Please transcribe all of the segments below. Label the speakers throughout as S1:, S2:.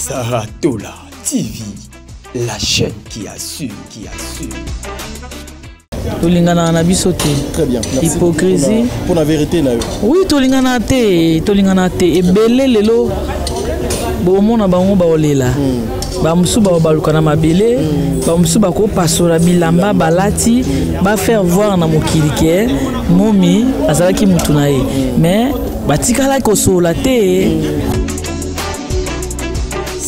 S1: Sarah Tola TV, la chaîne qui assure, qui assure.
S2: Tolinganaka na biso te.
S3: Très bien. Merci.
S2: Hypocrisie.
S3: Pour la vérité na yo.
S2: Oui, tolinganaka te, tolinganaka te. Ebele lelo bomona bango baolela. Bamosusu babaluka na mabele, bamosusu bakopasola bilamba balati, bafaire voir na mokili ke momi azalaki mutu na ye, mais batikalaki kosolola te.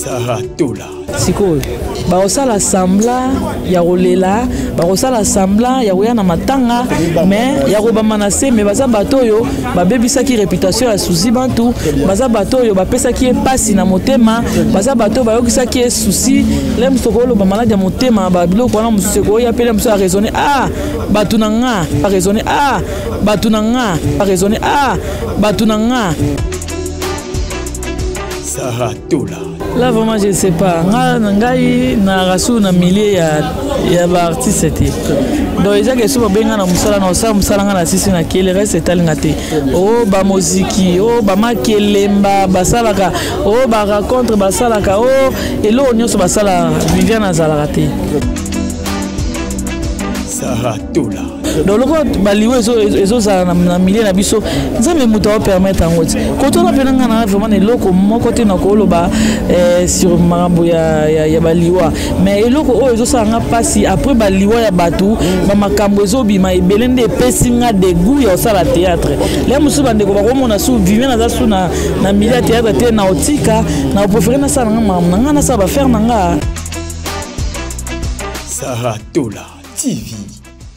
S1: Sarah Tola.
S2: Sikoyo bakosala semblant ya kolela, bakosala semblant ya koya na matanga, mais ya kobamba na se. Mais baza bato oyo babebisaki réputation ya Suzi Bantu, baza bato oyo bapesaki ye mpasi na motema, baza bato oyo bayokisaki ye susi. Le mosusu okoloba maladi ya motema, babiloko wana mosusu ekoya mpe le mosusu araisonne: ah, bato na nga araisonne, ah, bato na nga araisonne, ah, bato na nga.
S1: Sarah Tola.
S2: Là vraiment je sais pas. Nga na ngai na rasu na milieu ya ba artiste te. Donc eza question babenga na mosala na osala mosala nga na sisi na kele reste etalinga te. O ba moziki, o ba makelemba basalaka, o ba rencontre basalaka, o eloko nyonso basala, Viviane azalaka te.
S1: Sarah Tola.
S2: Donc loko baliwa ezozala na milieu na biso, Nzambe moto aopermettre yango ti kotona mpe na ngai na vraiment na eloko moko te na koloba sur makambo ya baliwa. Mais eloko oyo ezosala nga mpasi, après baliwa ya bato, bamakambo ezobima ebele nde epesi nga dégoût ya kosala théâtre. Le mosusu bandeko bakomona su Viviane aza su na milieu ya théâtre te, na otika, na opréféré nasala nga makambo na nga, nasala baaffaire na nga.
S1: Sarah Tola TV,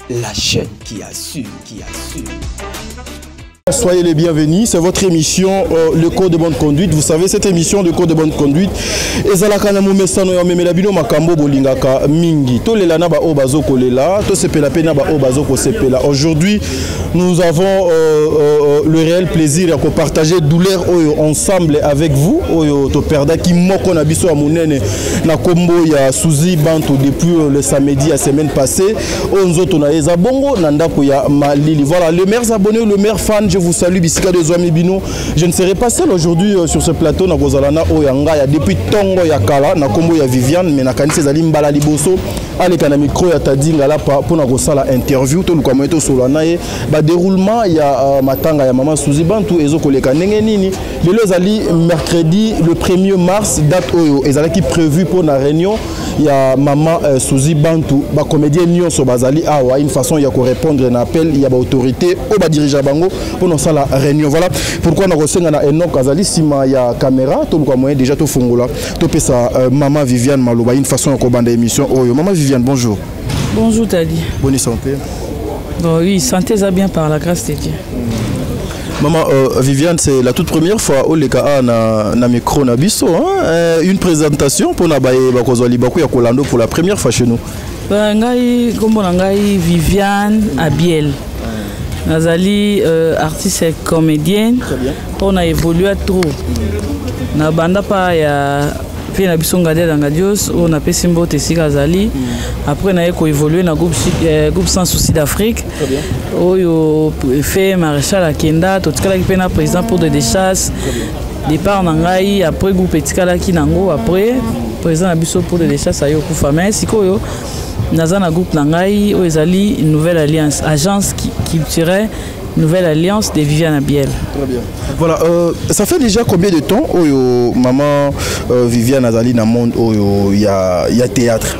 S1: la chaîne qui assure, qui assure.
S3: Soyez les bienvenus, c'est votre émission Le Code de bonne conduite. Vous savez, cette émission de Code de bonne conduite, ezalaka na momesano ya memela bino makambo bolingaka mingi. Tolela na ba oyo bazo kolela, tosepela pe na ba oyo bazo kosepela. Aujourd'hui, nous avons le réel plaisir ya kopartager douleur oyo ensemble avec vous. Oyo toperdaki moko na biso ya monene na kombo ya Suzy Bantu depuis le samedi ya semaine passée. Oyo nzoto na ye eza bongo na ndako ya malili. Voilà, les meilleurs abonnés, le meilleur fan, je vous salue bisika de Zwami Bino. Je ne serai pas seul aujourd'hui sur ce plateau na kozala na oyo nga ya depuis tongo ya kala na kombo ya Viviane, mais na kanisi ezali mbala liboso aleka na micro ya Tadi Ngalapa pour na kosala interview to luka moto solo na ye ba déroulement ya matanga ya maman Suzy Bantu ezokoleka ndenge nini. Lelo ezali mercredi le 1er mars, date oyo ezalaki prévu pour na réunion ya maman Suzy Bantu. Ba comédien nyonso bazali awa, une façon ya ko répondre na appel ya ba autorité oyo ba diriger bango pour na sala réunion. Voilà pourquoi na kosenga na Enoch azali sima ya caméra, to luka moyen déjà to fongola to pesa maman Viviane maloba, une façon ya kobanda émission oyo. Maman Viviane, bonjour.
S2: Bonjour Tadi.
S3: Bonne santé.
S2: Bon, oui, santé ça bien par la grâce de Dieu.
S3: Maman Viviane, c'est la toute première fois oleka na micro na biso, hein? Une présentation pour na baye bakozwa libaku ya kolando pour la première fois chez nous.
S2: Ba ngai kombo na ngai Viviane Abiel. Nazali artiste et comédienne.
S3: Très bien.
S2: Pour na évoluer trop. Na banda pa ya pe na biso Ngadia Ngadios oyo napesi mbote esika azali. Après naye koévolue na groupe Sans Souci d'Afrique.
S3: Très bien.
S2: Oyo fait maréchal akenda, totikalaki mpe na président pour de déchasse.
S3: Très bien.
S2: Départ na ngai après groupe etikalaki nango, après président na biso pour de déchasse aye okufa. Mais sikoyo naza na groupe na ngai oyo ezali Nouvelle Alliance, agence culturelle Nouvelle Alliance de Viviane Abiel.
S3: Très bien. Voilà, ça fait déjà combien de temps oyo maman Viviane azali na monde oyo ya théâtre?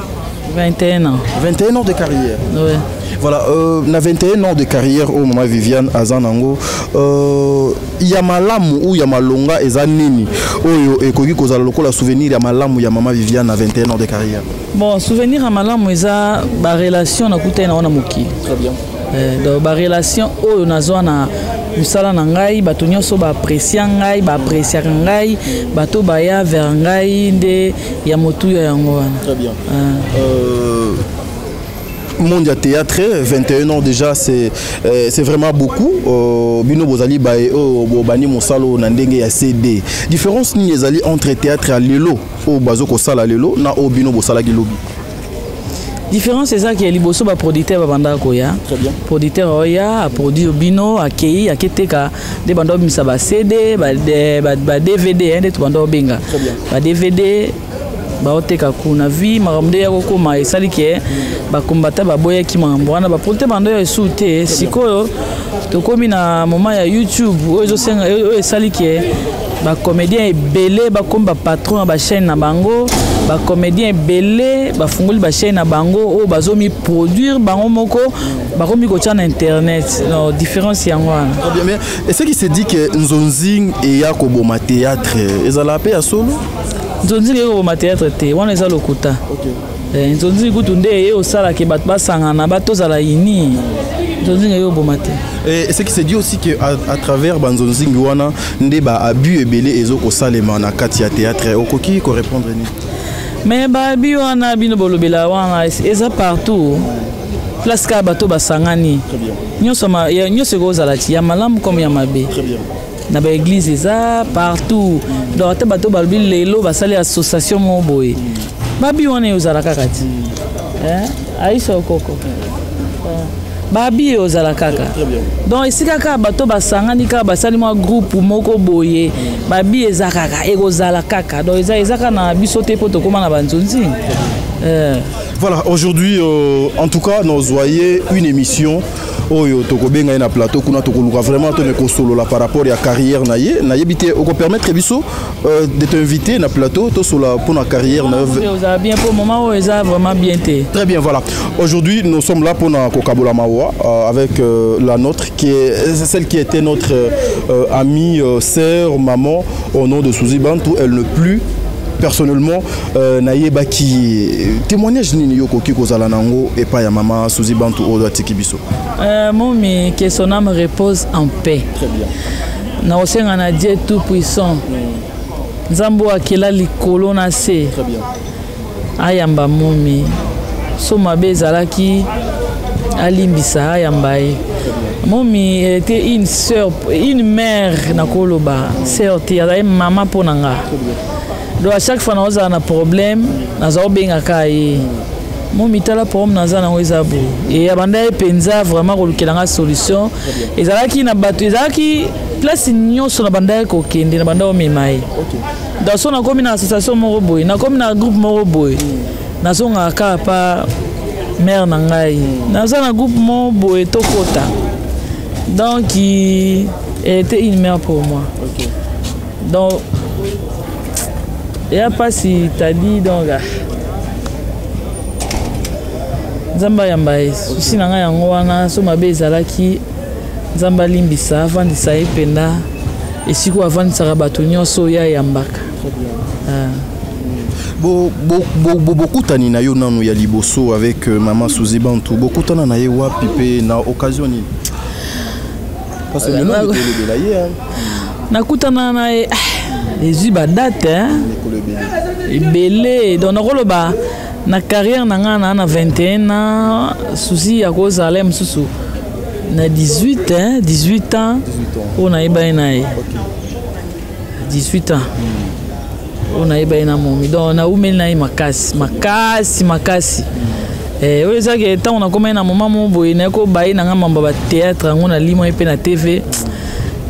S2: 21 ans.
S3: 21 ans de carrière.
S2: Ouais.
S3: Voilà, na 21 ans de carrière oyo maman Viviane aza nango, ya malamu ou ya malonga eza nini oyo ekoki kozala lokola souvenir ya malamu ya maman Viviane na 21 ans de carrière?
S2: Bon, souvenir ya malamu eza ba relation nakutani na wana mokili.
S3: Très bien.
S2: Donc ba relation oyo nazwa na mosala na ngai, bato nyonso baapprécia ngai, baappréciaka ngai, bato baya vers ngai nde ya motuya yango wana.
S3: Très bien. Monde ya théâtre, 21 ans déjà, c'est vraiment beaucoup. Bino bozali ba oh, bo bani mosalo na ndenge ya CD. Différence nini ezali entre théâtre ya lelo oyo bazo kosala lelo na oyo bino bosalaki lobi?
S2: Différence eza ke liboso baproducteur babandaka koya. Producteur oya aproduire bino, akei aketeka nde banda obimisa ba CD, ba DVD, nde tobanda obenga ba DVD, baoteka kuna. Vi makambo nde ya kokóma esali ke bakombata baboyaki makambo wana, baproducteur banda oyo esu te. Sikoyo tokómi na moment ya YouTube oyo ezosenga, oyo esali ke bacomédien ebele bakomi bapatron ya bachaîne na bango. Bacomédien ebele bafungoli bachaîne na bango oyo bazomiproduire bango moko, bakomi kotia na internet. No différence yango wana.
S3: Très bien, mais est-ce qu'il se dit que nzonzing eya koboma théâtre, ezala mpe ya solo?
S2: Nzonzing eye koboma théâtre te, wana eza lokuta. Nzonzing kutu nde eye osalaka bato basangana, batozala ini. Nzonzing eye oboma te.
S3: Et ce qui se dit aussi que à travers banzonzing wana nde ba abus ebele ezokosalema na kati ya théâtre, okoki korépondre nini?
S2: Mais baabus wana bino bolobela wana eza partout, place kaka bato basangani nyonso, nyonso ekozala ti ya malamu comme ya mabe. Na baéglise eza partout. Donc ata bato balobi lelo basali association moko boye, baabus wana ezala kaka ti aiso okoko, baabus ozala kaka. Donc esika kaka bato basangani, kaka basali mwa groupe moko boye, baabus eza kaka, ekozala kaka. Donc eza kaka na biso te mpo tokóma na banzonzi.
S3: Voilà, aujourd'hui, en tout cas, nous voyons une émission oyo tokobenga ye na plateau kuna, tokoluka vraiment tome kosolola par rapport ya carrière na ye. Nayebi te okopermettre biso de t'inviter na plateau, tosolola mpona carrière na
S2: ye? Ozala bien po moment oyo eza vraiment bien te.
S3: Très bien, voilà. Aujourd'hui, nous sommes là pour kokabola mawa avec la nôtre, qui est celle qui était notre amie, sœur, maman, au nom de Suzy Bantu. Elle ne plus. Personnellement, nayebaki témoignage nini yo koki kozala nango epai ya mama Suzy Bantu oyo atiki biso?
S2: Momi, que son âme repose en paix.
S3: Très bien.
S2: Nakosenga na Dieu tout puissant, Nzambe oyo akela likolo na se,
S3: Très bien.
S2: ayamba momi. So mabe ezalaki, alimbisa, ayamba ye. Momi était une sœur, une mère. Nakoloba sœur te, azali mama mpo na nga. Donc à chaque fois naozala na problème, naza obengaka ye: "Momi, tala problème naza nango, eza boye." E abanda ye mpenza vraiment kolukela nga solution. Ezalaki na bato, ezalaki place nyonso na banda ye kokende, na banda omema ye. Donc so nakomi na association moko boye, nakomi na groupe moko boye, nazongaka kaka pa mare na ngai: "Naza na groupe moko boye, tokota." Donc elle était une mère pour moi. Donc eya mpasi tadi. Donc ah, Nzambe ayamba ye. Susi na ngai yango wana. So mabe ezalaki, Nzambe alimbisa, avandisa ye mpenza esika oyo avandisaka bato nyonso oyo ayambaka. Ah.
S3: Bokutani na yo nanu ya liboso avec mama Suzy Bantu, bokutana na ye wapi mpe na occasion nini? Parce que lelo tolobela ye, hein.
S2: Nakutana na ye, ah, ezwi badate, hein?
S3: Mikolo ebele.
S2: Ebele. Donc nakoloba na carrière na ngai na 21 ans, Susi akozala ye mosusu na 18, hein? 18 ans.
S3: 18 ans.
S2: Oyo nayeba ye na ye 18 ans oyo nayeba ye na momi. Donc naumeli na ye makasi, makasi, makasi. Oyo ezaki ntango nakomai na moma mo boye, naye kobaye na nga mambo ya batéâtre yango, nalimwa ye mpe na TV.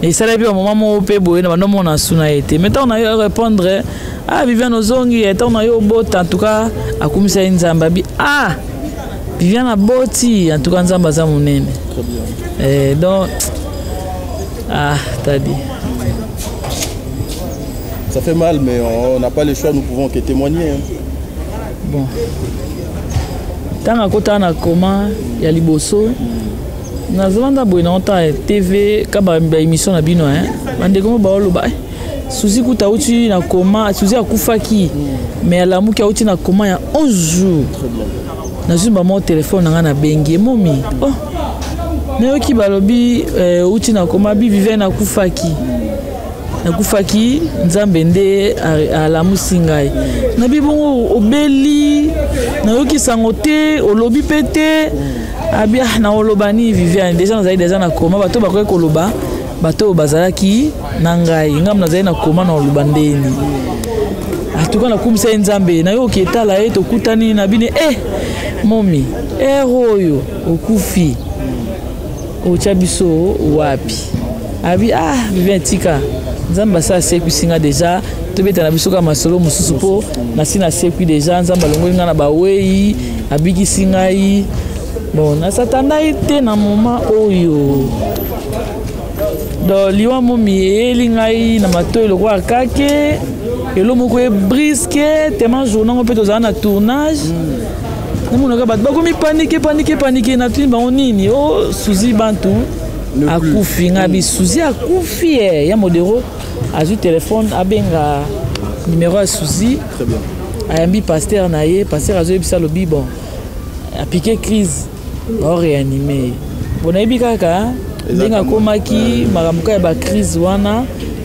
S2: Esalaki mpe bamoma moko mpe boye na bando mona su na ye te. Mais ntango na yo répondre: "Ah, Viviane ozongi." Ntango na yo obota, en tout cas akumisa ye Nzambe, abi: "Ah, Viviane aboti, en tout cas Nzambe aza monene." Donc ah, tadi.
S3: Ça fait mal, mais on n'a pas le choix, nous pouvons que témoigner, hein.
S2: Bon, ntango akotaka na koma ya liboso, nazolanda boye na ota TV ka baémission na bino, hein. Bandeko mo baoloba: "Eh, Suzi kuta auti na koma, Suzi akufaki mais alamuki, auti na koma ya 11 jours." Nazwi bamo telefone na ngai, nabengi ye: "Momi, oh, nayoki balobi uti na koma." Bi: "Viviane, akufaki, nakufaki, Nzambe nde alamusi ngai." Nabi: "Bongo obeli, nayoki sango te, olobi mpe te." Abi: "Ah, naoloba nini, Viviane? Déjà nazali déjà na koma, bato bakoki koloba, bato oyo bazalaki na ngai, ngai nazali na koma, na oloba ndeni?" Atuka nakumisa ye Nzambe, nayoki etala ye, tokutani na bino, eh momi, ere oyo okufi otya biso wapi? Abi ah Vivien, tika, Nzambe asa asekwisi nga deja, tobeta na biso kaka masolo mosusu, mpo nasi nasekwi deja, Nzambe alongoli nga na bawei, abikisi ngai. Bon, nasatandai te na moment oyo. Donc liwa momi eyeli ngai na matoi lokola kake, elo moko ebriske tellement. Jour nango mpe tozala na tournage, namonaka bato bakomi paniqué, paniqué, paniqué. Natuni bango nini? O Suzi Bantu akufi. Ngai bi Suzi akufi e ya Modero azwi telefone, abenga numero ya Suzi, ayambi pasteur na ye. Pasteur azoyebisa, alobi bon, apiqué crise, baoréanime ye. Bon, nayebi kaka ndenge akomaki makambo kaka ya bacrise wana.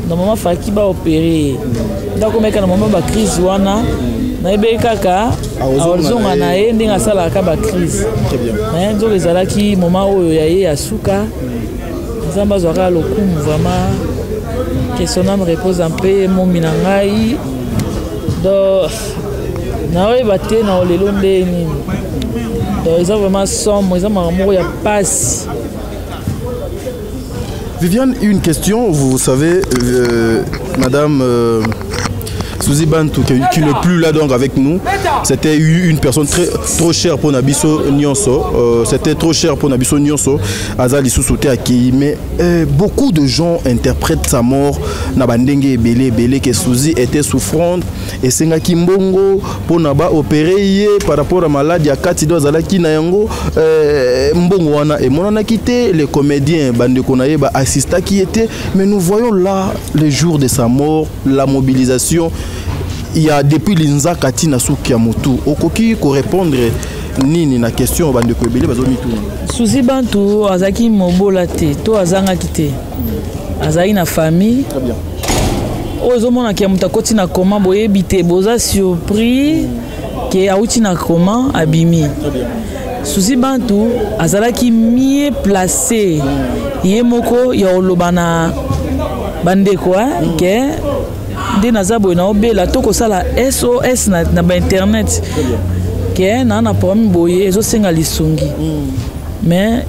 S2: Normalement faki baopere ye, nde akomaki na moment bacrise wana. Nayebi kaka azonga na ye ndenge asalaka bacrise, mais nzoka ezalaki moment oyo ya ye ya suka. Nzambe azwaka lokumu vraiment, que son âme repose en paix. Momi na ngai, donc naoyeba te na olelo nde nini. Donc eza vraiment somo, eza makambo moko ya pasi.
S3: Viviane, une question. Vous savez, Madame Suzy Bantou, qui n'est plus là donc avec nous, c'était une personne très, trop chère pour na biso nyonso. C'était trop cher pour na biso nyonso. Aza lisusu te, akei. Mais beaucoup de gens interprètent sa mort na bandenge ebele ebele, que Suzy était souffrante esengaki mbongo mpona baopere ye par rapport à maladi ya kati do azalaki na yango. Mbongo wana emonanaki te, les comédiens, bandeko na ye baassistaki ye te. Mais nous voyons là, le jour de sa mort, la mobilisation il y a depuis linzaka ntina suki ya motu. Okoki korépondre nini na question bandeko ebele bazomituna?
S2: Suzi Bantu azalaki mobola te to azangaki te, azalaki na famille. Oyo ezomonaka ya moto akoti na coma, boyebi te, boza surpris ke awuti na coma, abimi. Suzi Bantu azalaki mieux placé ye moko ya koloba na bandeko ke nde naza boye, naobela, to kosala SOS na bainternet ke naa na problème boye, ezosenga lisungi. Mais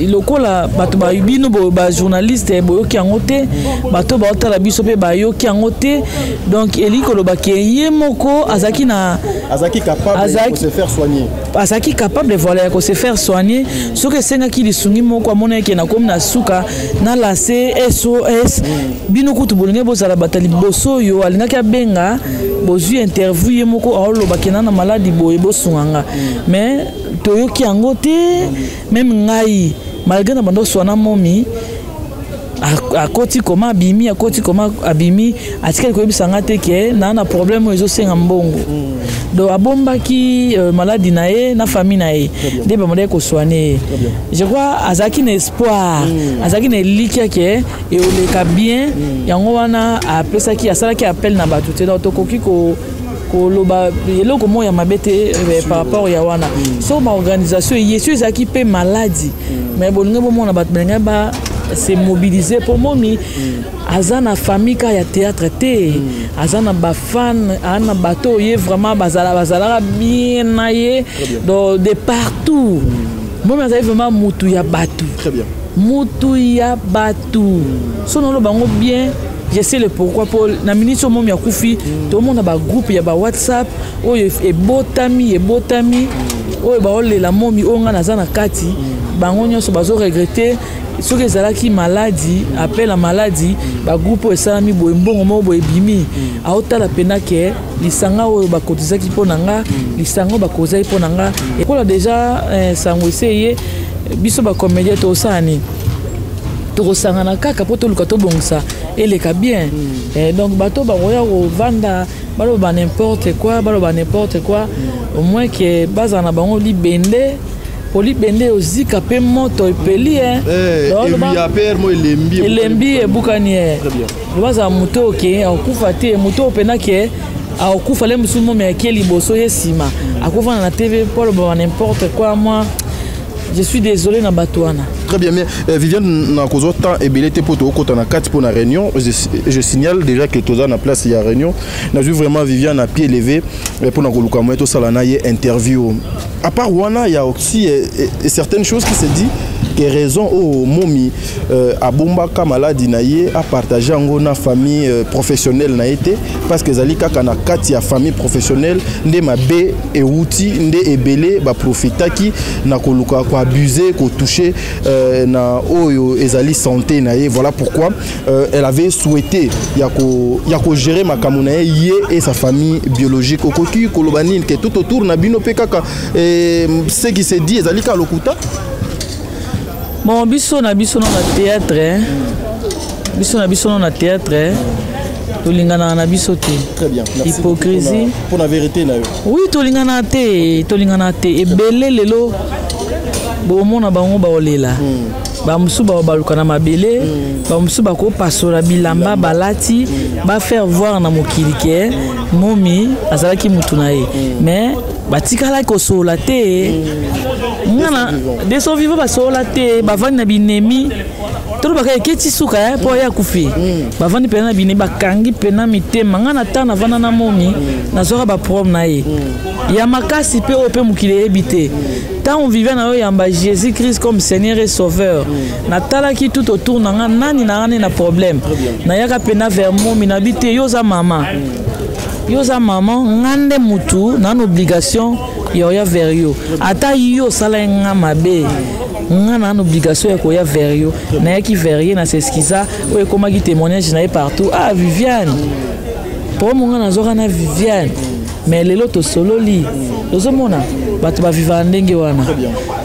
S2: lokola bato bino bajournaliste boyoki yango te, bato baotala biso mpe bayoki yango te. Donc elingi koloba ke ye moko azalaki na
S3: Azalaki capable ya se faire soigner.
S2: Azalaki capable, voilà, ya kose faire soigner. Soki esengaki lisungi moko, amonaki ke nakomi na suka, nalase SOS. Bino kutu bolingi bozala bato ya liboso oyo alingaki abenga, bozwi interview, ye moko aoloba ke na na maladi boye, bosunga nga. Mais toyoki yango te. Même ngai, malgré na bando swana, momi akoti koma, abimi, akoti koma, abimi, atikali koyebisa nga te ke naa na problème oyo ezosenga mbongo. Donc abombaki maladi na ye na famille na ye nde bamandaki kosoigne ye. Je crois azalaki na espoir, azalaki na elikya ke eoleka bien. Yango wana apesaki, asalaki appel na bato te. Donc tokoki ko koloba eloko moko ya mabe te par rapport ya wana. So baorganisation eye, so ezalaki mpe maladi, mais bolingi bomona bato balingi ba se mobiliser mpo momi aza na famille kaka ya théâtre te, aza na bafan, aza na bato oyo ye vraiment bazalaka bien na ye. Donc de partout, momi azali vraiment mutu ya bato, mutu ya bato. So naloba yango bien, je sais le pourquoi. Mpo na miniti oyo momi akufi, tomona bagroupe ya bawhatsapp oyo ebotami, ebotami, oyo baolela momi, oyo ngai naza na kati. Bango nyonso bazoregrete. Soki ezalaki maladi, appel ya maladi, bagroupe oyo esalami boye, mbongo moko boye ebimi, aotala mpena ke lisanga oyo bakotizaki mpo na nga, lisanga oyo bakozaki mpo na nga. Ekola deja sango ese ye. Biso bacomédien tosala nini? Tokosangana kaka mpo toluka tobongisa eleka bien. Donc bato bakoya kovanda, baloba n'importe quoi, baloba n'importe quoi, au moins ke bazala na bango libende, po libende ozika mpe moto epeli.
S3: Elembi.
S2: Elembi, ebukani. Bazala moto oke akokufa te, moto oyo mpena ke akokufa le mosusu. Momi ake liboso, ye nsima akofanda na TV mpo aloba n'importe quoi. Moi Je suis désolé na bato wana.
S3: Très bien, mais Viviane, nakozwa temps ebele te mpo tookota na kati mpo na réunion. Je signale déjà que toza na place ya réunion. Nazwi vraiment Viviane à pied levé mpo na koluka moye tosala na ye interview. À part wana, il y a aussi certaines choses qui se dit que raison oyo momi abombaka maladi na ye, apartage yango na famille professionnelle na ye te, parce que ezali kaka na kati ya famille professionnelle nde mabe euti, nde ebele baprofitaki na koluka koabuse, kotouche na oyo ezali santé na ye. Voilà pourquoi elle avait souhaité ya kogérer makambo na ye, ye et sa famille biologique. Okoki koloba nini ke tout autour na bino mpe kaka ce qui se dit ezali kaka lokuta?
S2: Bon, biso na biso na théâtre, biso na biso na théâtre, tolinganaka na biso te.
S3: Très bien.
S2: Merci. Hypocrisie.
S3: Pour la vérité na yo.
S2: Oui, tolinganaka te, tolinganaka te. Ebele lelo bomona bango baolela, bamosusu baluka na mabele, bamosusu bakopasola bilamba balati, bafaire voir na mokili ke momi azalaki mutu na ye, mais batikalaki kosolola te. Ngana de son vivant basolola te, bavandi na binemi, tolobaka eketi suka mpo ye akufi, bavandi mpena na binemi, bakangi mpena mitema. Nga na ntango navanda na momi, nazwaka baproblème na ye ya makasi mpe oyo mpe mokili eyebi te. Ntango Viviane na yo yamba Jésus Christ comme Seigneur et Sauveur, natalaki tout autour na nga, nani na nga nde na problème. Nayaka mpena vers momi, nabi te, yo oza mama, yo oza mama, nga nde mutu na na obligation ya oya vers yo. Ata yo osala ye nga mabe, nga na na obligation ya koya vers yo. Nayaki vers ye, na s'excusa. Oyo ekomaki témoignage na ye partout: ah, Viviane, problème nga nazwaka na Viviane, mais lelo tosololi. Tozomona bato bavivaka ndenge wana.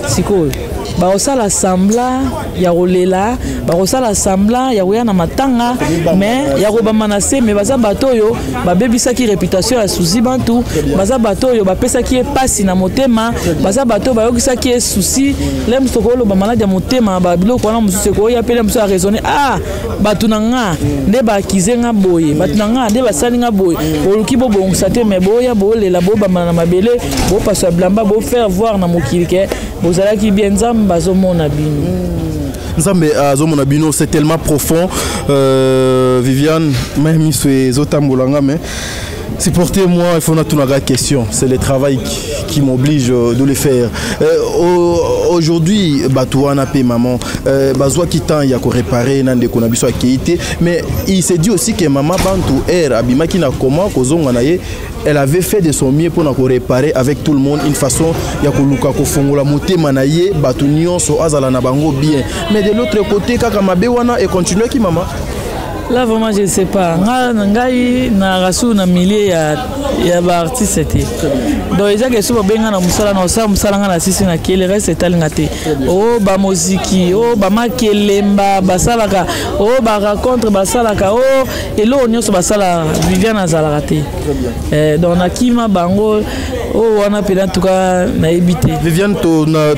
S2: Sikoyo bakosala semblant ya kolela, bakosala semblant ya koya na matanga, mais ya kobamba na se, mais baza bato oyo babebisaki réputation ya Suzi Bantu, baza bato oyo bapesaki ye pasi na motema, baza bato oyo bayokisaki ye susi. Le mosusu tokoloba maladi ya motema, babiloko wana mosusu ekoya mpe le mosusu araisonne: ah, bato na nga nde baakize nga boye, bato na nga nde basali nga boye. Boluki bobongisa te, mais boya bolela, bobambana na mabele, bopasola bilamba, bofaire voir na mokili ke bozalaki bien. Nzambe bazomona bino.
S3: Nzambe azomona bino, c'est tellement profond. Viviane, mai miso ezotambola nga, mais supportez-moi, il faut natunaka question, c'est le travail qui m'oblige de le faire. Aujourd'hui bato wana mpe maman bazwaki temps ya koréparer na ndeko na biso akei te, mais il s'est dit aussi que mama Bantu air abimaki na comment kozonga na ye, elle avait fait de son mieux mpona koréparer avec tout le monde, une façon ya koluka kofongola motema na ye, bato nyonso azala na bango bien. Mais de l'autre côté, kaka mabe wana econtinuaki, mama.
S2: Là vraiment, je ne sais pas. Nga ngai na rasu na milieu ya baartiste te. Donc eza ke so babenga na mosala na osala mosala, nga na sisi na kele, reste etalinga te. O bamoziki, o bamakelemba basalaka, o barencontre basalaka, o eloko nyonso basalaka, Viviane azalaka te. Donc nakima bango oyo wana mpena, en tout cas nayebi te.
S3: Viviane,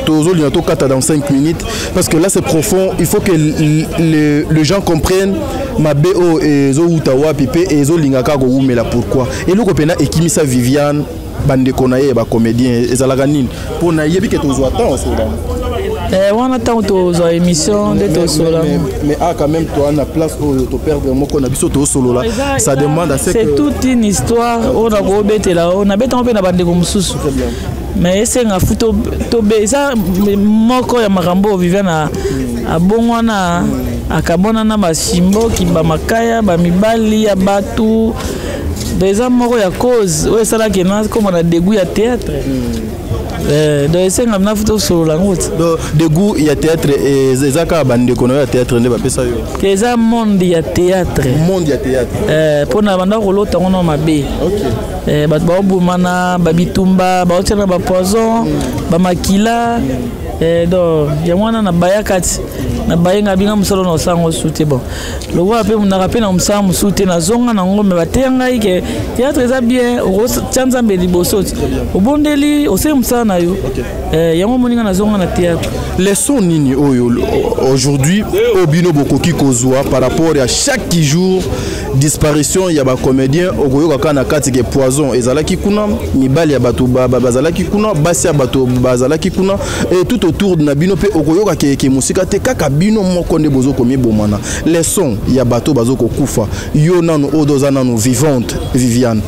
S3: tozolinga tokata dans 5 minutes parce que là c'est profond, il faut que les gens comprennent mabe oyo ezowuta wapi mpe ezolinga kaka kowumela. Pourquoi eloko mpena ekimisa Viviane bandeko na ye ya bacomédien ezalaka nini? Mpo nayebi ke tozwa temps osola.
S2: Wana ntango tozwa émission nde tosola.
S3: Mais ah, quand même toa na place oyo toperdre moko na biso, tosolola, ça demande à ce
S2: c'est que toute une histoire oyo nakobetela, oyo nabetango mpe na bandeko mosusu, mais esenga fu tobe eza moko ya makambo oyo Viviane abongwana, akabwana na bashimboki, bamakaya, bamibali ya bato. Donc eza moko ya cause oyo esalaki nakoma na dégoût ya théâtre. Donc esenga na fu tosolola yango ti.
S3: Donc dégoût ya théâtre eza kaka bandeko na yo ya théâtre nde bapesa yo?
S2: Te, eza monde ya théâtre.
S3: Monde ya théâtre.
S2: Mpona banda kolota ngo na mabe. Bato baobomana, babitumba, baotia na bapoison, bamakila. Donc yango wana nabaya kati, nabayenga binga mosala na osango su te. Bon, lokola mpe naka mpe na mosala mosusu te, nazonga nango, me bateya ngai ke théâtre eza bien, okotia Nzambe liboso ti obondeli, osali mosala. na yo. Yango omoni nga nazonga na théâtre.
S3: Leçon nini oyo aujourd'hui oyo bino bokoki kozwa par rapport ya chaque jour disparition ya bacomédien? Okoyoka kaka na kati ke poison ezalaki kuna, mibali ya bato bazalaki kuna, basi ya bato bazalaki kuna, et tout autour na bino mpe okoyoka ke mosika te, kaka bino moko nde bozokomibomana. Leçon ya bato bazokokufa, yo nanu oyo oza nanu vivante, Viviane,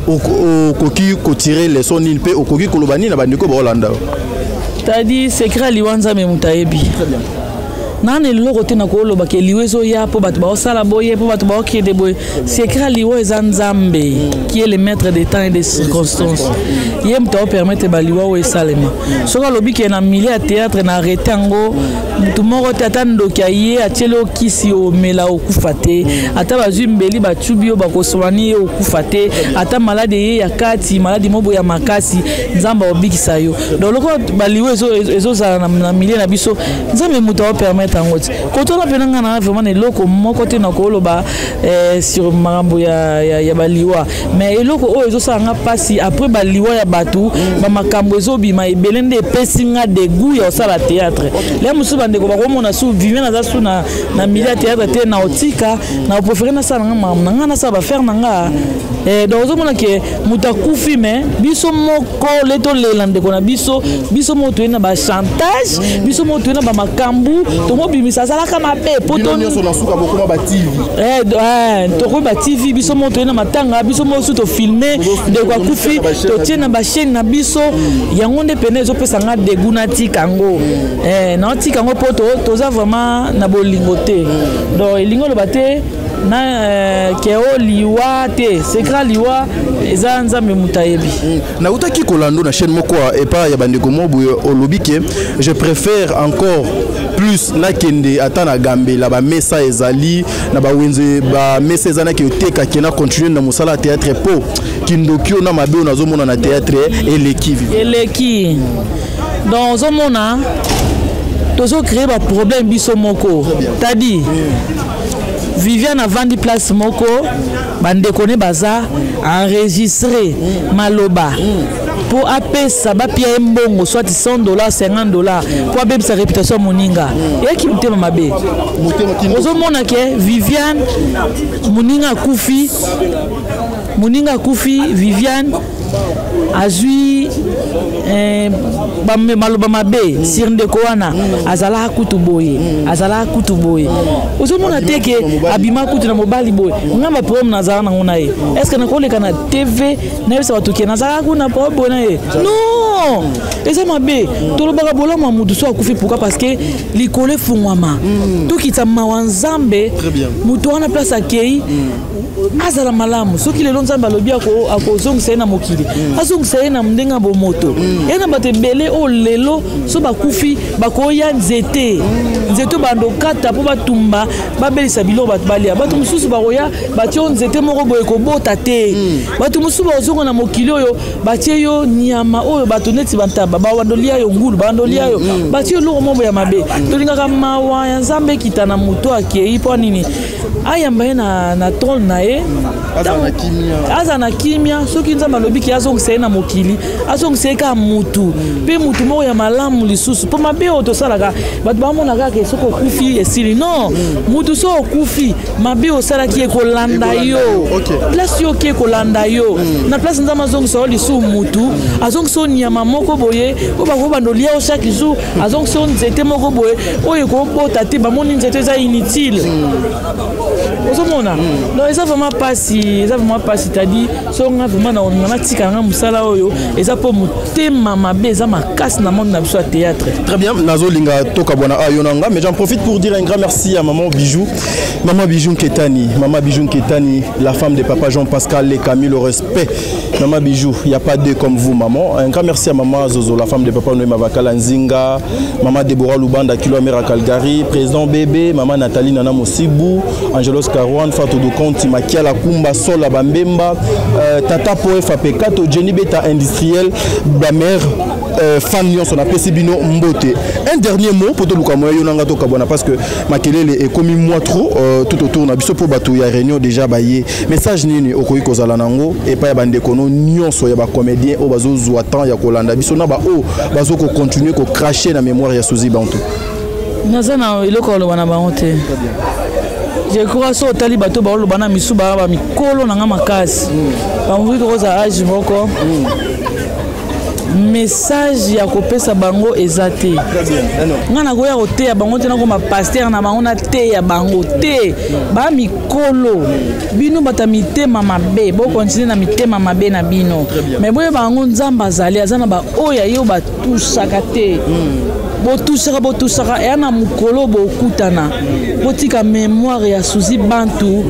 S3: okoki kotirer leçon nini mpe okoki koloba nini na bandeko baolanda?
S2: Tadi, secret ya liwa, Nzambe moto ayebi. Nana eloko te na kolobaka liwa ezoya mpo bato baosala boye, mpo bato baokende boye. Secret ya liwa eza Nzambe qui est le maître des temps et des circonstances. Ye moto aopermettre baliwa oyo esalema. Soki alobi ke na milieu ya théâtre na arrêter yango, motu moko te, ata ndoki aye atieli okisi omela, okufa te. Ata bazwi mbeli batubi yo, bakoswani ye, okufa te. Ata maladi eye ya kati, maladi mo boye ya makasi, Nzambe aobikisa yo. Donc lokola baliwa ezozala na milieu na biso, Nzambe moto aopermettre yango. Ti kotona mpena ngai na vraiment na eloko moko te na koloba sur makambo ya baliwa. Mais eloko oyo ezosala nga mpasi, après baliwa ya bato, bamakambo ezobima ebele nde epesi nga dégoût ya kosala théâtre. Le mosusu bandeko bakomona su Viviane aza su na milieu ya théâtre te, na otika, na opréférer nasala nga makambo na nga, nasala baaffaires na nga. Donc ozomona ke moto akufi, mais biso moko le tolela ndeko na biso, biso moko toye na bachantage, biso moko toye na bamakambo tomobimisa azalaka mabe po tokomi batv. Biso moko toye na matanga, biso moko su tofilmer ndeko akufi, totie na bachaîne na biso. Yango nde pene ezopesa nga dégoût. Natika yango, naotika yango mpo toza vraiment na bolingo te. Donc elingi oloba te na ke o liwa te, secret liwa eza Nzambe moto ayebi.
S3: Nautaki kolando na chaîne moko epai ya bandeko mo boye, olobi ke je préfère encore plus nakende ata na Gambela, bamesa ezali na bawenze, bamesa eza, nake otekake na continue na mosala ya théâtre, po kindoki oyo na mabe oyo nazomona na théâtre eleki.
S2: Eleki. Donc ozomona tozocréer baproblème biso moko. Tadi, Viviane avandi place moko, bandeko ne baza enregistré maloba mpo apesa bapia ye mbongo, soit 100 $, 50 $, mpo abebisa réputation ya moninga. Eyaki motema mabe. Ozomona ke Viviane, moninga akufi, moninga akufi, Viviane azwi maloba mabe sur ndeko wana, azalaka kutu boye, azalaka kutu boye. Ozomona te ke abima kutu na mobali boye. Nga baproblème nazala nango na ye, est ce que nakoleka na TV nayebisa bato ke nazalaka kuna problème boye na ye? Non, eza mabe. Tolobaka bolamu ya mutu so akufi. Pourquoi? Parce que likolo efungwama, tokita mawa Nzambe. Motu wana, place akei, azala malamu. Soki lelo Nzambe alobi akozongisa ye na mokili, azongisa ye na ndenge ya bomoto. Ye na bato ebele oyo lelo so bakufi, bakoya nzete, nzete bando kata mpo batumba, babelisa biloko bato balia. Bato mosusu bakoya, batie yo nzete moko boye, kobota te. Bato mosusu bakozonga na mokili oyo, batie yo nyama oyo bato neti bantaba bawandolia yo, ngulu bawandolia yo, batie yo eloko moko ya mabe. Tolingaka mawa ya Nzambe ekita na moto akei. Mpo nini? Ayamba ye na trône na ye, aza na kimia. Soki Nzambe alobiki azongisa ye na mokili, azongisa ye kaka mutu mpe mutu moko ya malamu lisusu. Mpo mabe oyo tosalaka, bato bamona kaka soki okufi esili. Non, mutu so okufi, mabe osalaki ekolanda yo. Place yo oki, ekolanda yo na place. Nzambe azongisa yo lisusu mutu, azongisa yo nyama moko boye oyo bakobanda olia yo chaque jour, azongisa yo nzete moko boye oyo ekobota te, bamoni nzete eza inutile. Ozomona? Donc eza vraiment pasi, eza vraiment pasi. Tadi, so nga vraiment na olinga natika nga mosala oyo, eza mpo motema mabe eza makasi na monde na biso ya théâtre.
S3: Très bien, nazolinga tokabwana ayo na nga, mais j'en profite pour dire un grand merci à maman Bijou, maman Bijou Nketani, maman Bijou Nketani, la femme de papa Jean-Pascal et Camille, le respect. Maman Bijou, il n'y a pas deux comme vous, maman. Un grand merci à maman Zozo, la femme de papa Noé Mavakala Nzinga, maman Deborah Lubanda, Kilo Amera Calgary, président bébé, maman Nathalie Nana Mosibou, Angelos Carouane, Fatou Conti, Makiala Kumba, Sola Bambemba, Tata Poe Fapekato, Jenny Beta industriel. Bamère fan nyonso napesi bino mbote. Un dernier mot po toluka moya yo nanga tokabwana, parce que makelele ekomi mwa trop tout autour na biso, mpo bato ya réunion déjà baye. Message nini okoki kozala nango epai ya bandeko no nyonso ya bacomédien oyo bazozwa temps ya kolanda biso, na baoyo bazokocontinue kocracher na mémoire ya Suzi Bantu?
S2: Naza na eloko koloba na bango te. Je crois so otali bato baoloba na misu, baa bamikolo na nga makasi, bamosusu tokozala age moko. Message ya kopesa bango eza te. Ngai nakoya koteya bango te, nakoma pasteur na bango, nateya bango te. Bamikolo, bino bato ya mitema mabe, bokontinue na mitema mabe na bino, mais boyeba yango, Nzambe azali, aza na baoyo ya ye oyo batusaka te. Botusaka, botusaka, eya na mokolo bokutana. Botika mémoire ya Suzi Bantu,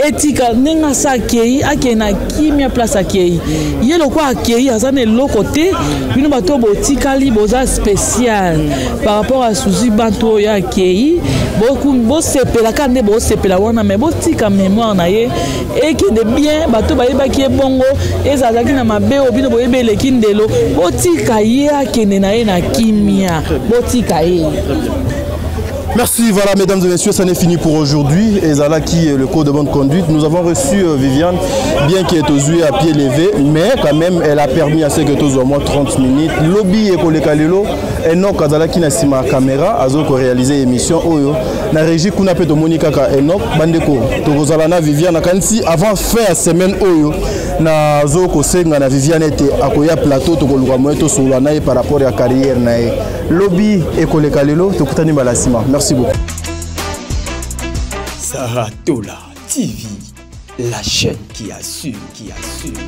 S2: etika ndenge asa akei, akei na kimia. Place akei ye, lokwa akei, aza na eloko te. Bino bato botikali, boza spécial par rapport à Suzi Bantu oyo akei. Bosepelaka nde bosepela wana, mais botika mémoire na ye ekende bien. Bato bayebaki ye bongo, ezalaki na mabe oyo bino boyebi eleki ndelo. Botika ye akende na ye na kimia, botika ye.
S3: Merci, voilà, mesdames et messieurs, ça n'est fini pour aujourd'hui. Et qui est le code de bonne conduite. Nous avons reçu Viviane, bien qu'elle est aux à pied levé, mais quand même, elle a permis à ce que tous au moins 30 minutes. Lobi ekoleka lelo, Enoch azalaki na sima caméra, azo réaliser émission oyo. Na régie kuna pe tomoni kaka Enoch, bandeko, tokozala na Viviane kanisi avant fin ya semaine oyo, nazo kosenga na Viviane ete akoya plateau, tokoluka moyen tosolola na ye par rapport ya carrière na ye. Lobi ekoleka lelo, tokutani mbala nsima. Merci beaucoup.
S1: Sarah Tola TV, la chaîne qui assure, qui assure.